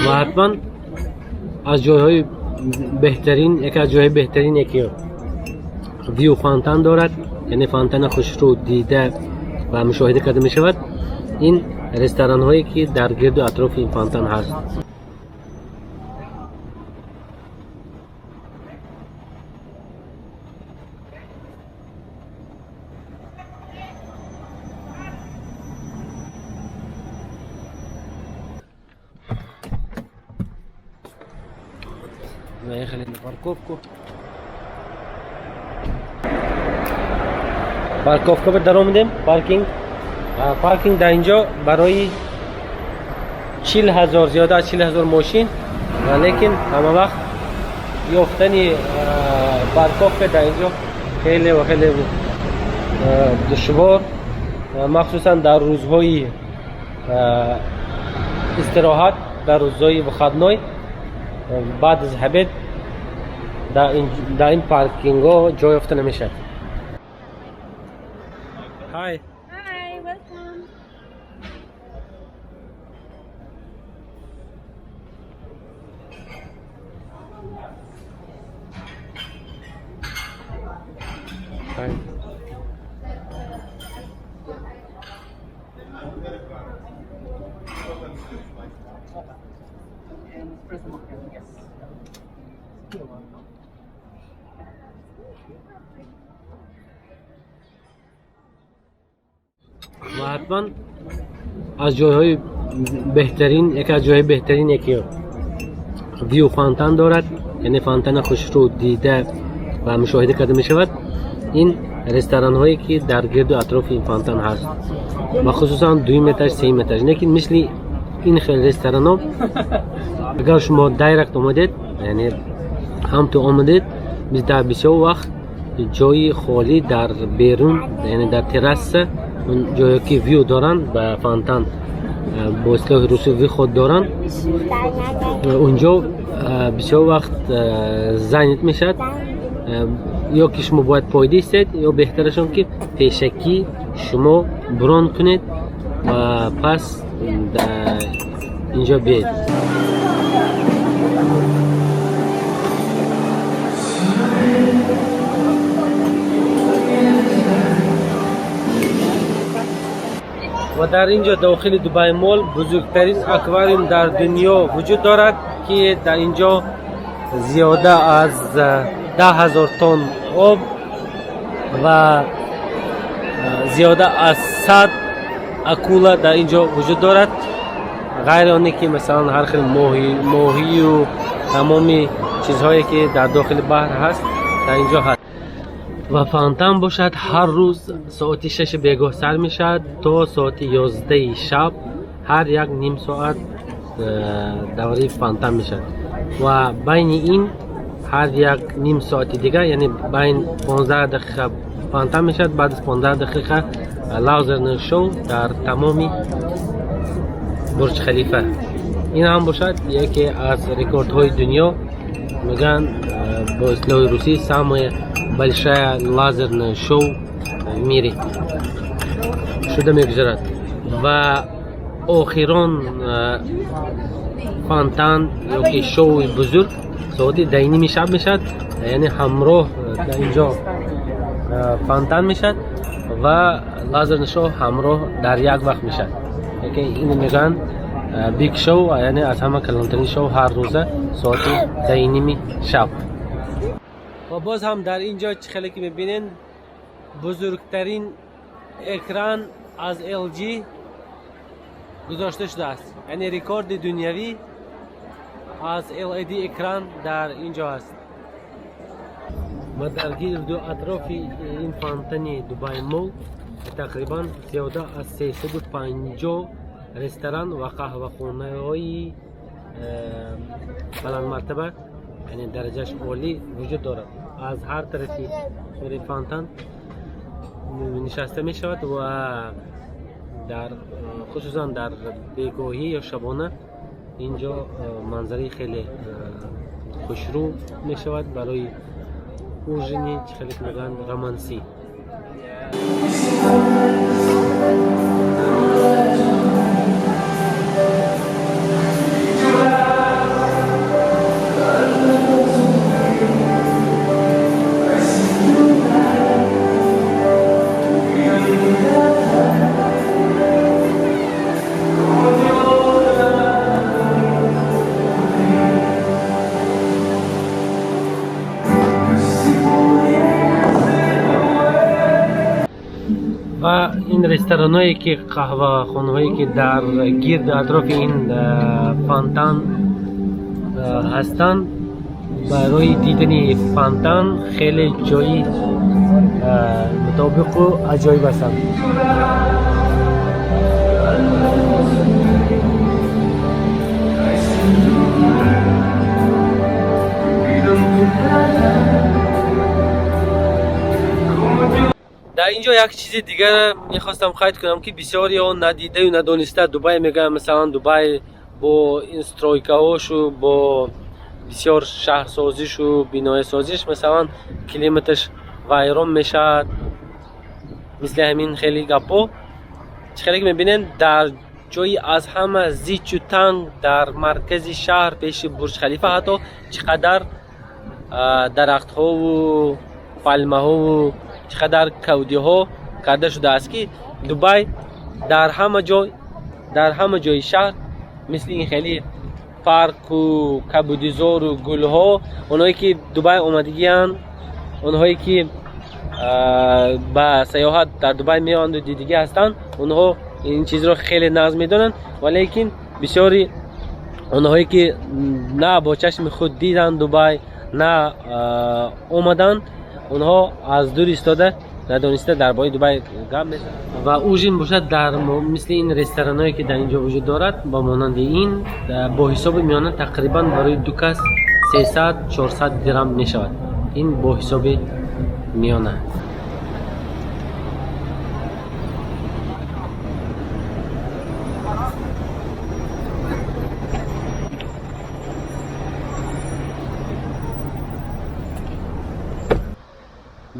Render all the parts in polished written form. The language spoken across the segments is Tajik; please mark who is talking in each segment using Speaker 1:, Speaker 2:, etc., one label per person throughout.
Speaker 1: Ва ҳатман аз ҷойҳои беҳтарин, яке аз ҷойҳои беҳтарине ки view фонтан дорад, яъне фонтана хушрӯ дида ва мушоҳида карда мешавад, ин ресторанҳое ки дар гирду атрофи ин фонтан ҳаст. Заехали на парковку. Парковка ба даромадем, паркинг. Паркинг дар инҷо барои 40 000, зиёда аз 40 000 мошин, ва лекин ҳама вақт ёфтани парковка дар инҷо хеле ва хеле душвор, махсусан дар рӯзҳои истироҳат, дар рӯзҳои выходной, баъд аз обед дар ин паркингҳо ҷой ёфта намешавад. Hi.
Speaker 2: Hi, welcome.
Speaker 1: Hi. Ва ҳатман аз ҷойҳои беҳтарин, яке аз ҷойҳои беҳтарине ки view фонтан дорад, яъне фонтана хушрӯ дида ва мушоҳида карда мешавад, ин ресторанҳое ки дар гирду атрофи ин фонтан ҳаст ва хусусан дуюм этаж, сеюм этаж. Лекин мисли ин хел ресторанҳо, агар шумо direct омадед, яъне ҳамту омадед, дар бисёр вақт ҷои холӣ дар берун, яъне дар терраса, он ҷое ки view доранд ба фонтан, бо истилоҳи русӣ выход доранд, унҷо бисёр вақт занят мешавад. Ё ки шумо бояд пойда истед, ё беҳтарашон ки пешакӣ шумо бронь кунед ва пас инҷо биед. Ва дар ин ҷо дохили Дубай Мол бузургтарин аквариум дар дунё вуҷуд дорад, ки дар ин ҷо зиёда аз 10 000 тонн об ва зиёда аз 100 акула дар ин ҷо вуҷуд дорад. Ғайри оне ки масалан ҳар хел моҳию тамоми чизҳое ки дар дохили баҳр ҳаст, дар ин ҷо ҳаст. Ва фонтан бошад, ҳар рӯз соати 6 бегоҳ сар мешавад то соати 11 шаб, ҳар як ним соат давраи фонтан мешавад ва байни ин ҳар як ним соати дигар, яъне байн 15 дақиқа фонтан мешавад, баъд аз 15 дақиқа лазерный шоу дар тамоми Бурҷ Халифа. Ин ҳам бошад яке аз рекордҳои дунё, мегӯянд, бо истилоҳи русӣ самое большая лазерное шоу в мире шуда мегузарад. Ва охирон фонтан ёки шоуи бузург соати 10:30 шаб мешавад, яъне ҳамроҳ дар инҷо фонтан мешавад ва лазерный шоу ҳамроҳ дар як вақт мешавад, яке ин мегӯянд big show, яъне аз ҳама калонтарин шоу ҳар рӯза соати 10:30 шаб. Ва боз ҳам дар ин ҷо чӣ хеле ки мебинед, бузургтарин экран аз LG гузошта шудааст, яъне рекорди дунявӣ аз LED экран дар ин ҷо аст. Ва дар гирду атрофи ин фонтани Дубай Мол тақрибан зиёда аз 350 ресторан ва қаҳвахонаҳои баландмартаба, яъне дараҷааш олӣ вуҷуд дорад. Аз ҳар тарафи фонтан нишаста мешавад ва дар хусусан дар бегоҳӣ ё шабона инҷо манзараи хеле хушрӯ мешавад барои ужин и чӣ хеле ки мегӯянд романсӣ. Ресторанҳое ки, қаҳвахонаҳое ки дар гирду атрофи ин фонтан ҳастанд, барои дидани фонтан хеле ҷои мутобиқу аҷоиб ҳастанд. Дар ин ҷо як чизи дигар мехостам қайд кунам, ки бисёриҳо надидаю надониста Дубай мегӯянд. Масалан, Дубай бо ин стройкаҳошу, бо бисёр шаҳрсозишу биноясозиш, масалан, климаташ вайрон мешавад, мисли ҳамин хеле гапҳо. Чӣ хеле ки мебинед, дар ҷои аз ҳама зичу танг, дар маркази шаҳр, пеши Бурҷ Халифа ҳатто чӣ қадар дарахтҳову палмаҳову чӣ қадар кавдиҳо карда шудааст, ки Дубай дар ҳама ҷой, дар ҳама ҷои шаҳр мисли ин хеле парку, кабудизору гулҳо. Онҳое ки Дубай омадагиянд, онҳое ки ба сайёҳат дар Дубай меоянду дидагӣ ҳастанд, онҳо ин чизро хеле нағз медонанд. Валекин бисёри онҳое ки на бо чашми худ диданд Дубай, на омаданд, онҳо аз дур истода надониста дар бораи Дубай гап мезананд. Ва ужин бошад, дар мисли ин ресторанҳое ки дар ин ҷо вуҷуд дорад, ба монанди ин, бо ҳисоби миёна тақрибан барои ду кас 300-400 дирам мешавад. Ин бо ҳисоби миёна.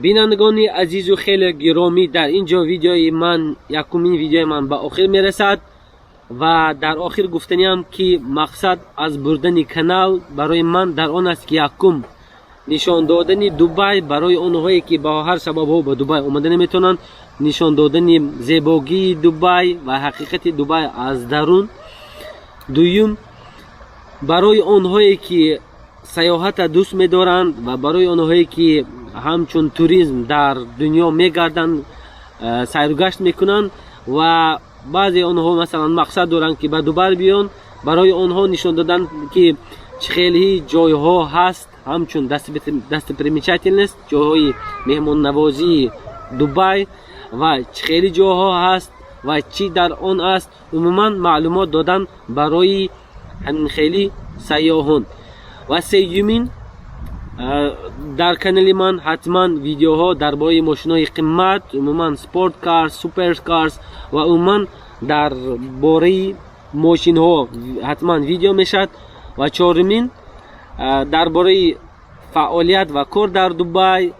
Speaker 1: Бинандагони азизу хеле гиромӣ, дар ин ҷо видеои ман, якумин видеои ман ба охир мерасад. Ва дар охир гуфтаниам, ки мақсад аз бурдани канал барои ман дар он аст, ки якум, нишон додани Дубай барои онҳое ки ба ҳар сабабҳо ба Дубай омада наметавонанд, нишон додани зебогии Дубай ва ҳақиқати Дубай аз дарун. Дуюм, барои онҳое ки сайёҳата дӯст медоранд ва барои онҳое ки ҳамчун туризм дар дунё мегарданд, сайругашт мекунанд ва баъзе онҳо, масалан, мақсад доранд, ки ба Дубай биён, барои онҳо нишон додан, ки чӣ хеле ҷойҳо ҳаст, ҳамчун достопримечательность, ҷойҳои меҳмоннавозии Дубай ва чӣ хеле ҷойҳо ҳаст ва чӣ дар он аст, умуман маълумот додан барои ҳамин хели сайёҳон. Ва сеюмин, дар канали ман ҳатман видеоҳо дар бораи мошинои қимат, умуман sport cars, super cars ва умуман дар бораи мошинҳо ҳатман видео мешавад. Ва чорумин, дар бораи фаъолият ва кор дар Дубай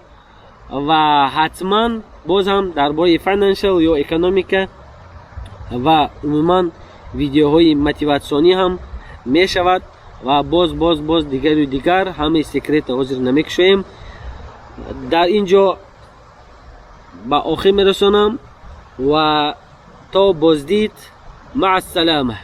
Speaker 1: ва ҳатман боз ҳам дар бораи financial ё экономика ва умуман видеоҳои мотиватсионӣ ҳам мешавад. Ва боз, боз, боз дигару дигар, ҳамаи секрета ҳозир намекушоем. Дар ин ҷо ба охир мерасонам ва то боздид, مع السلامة.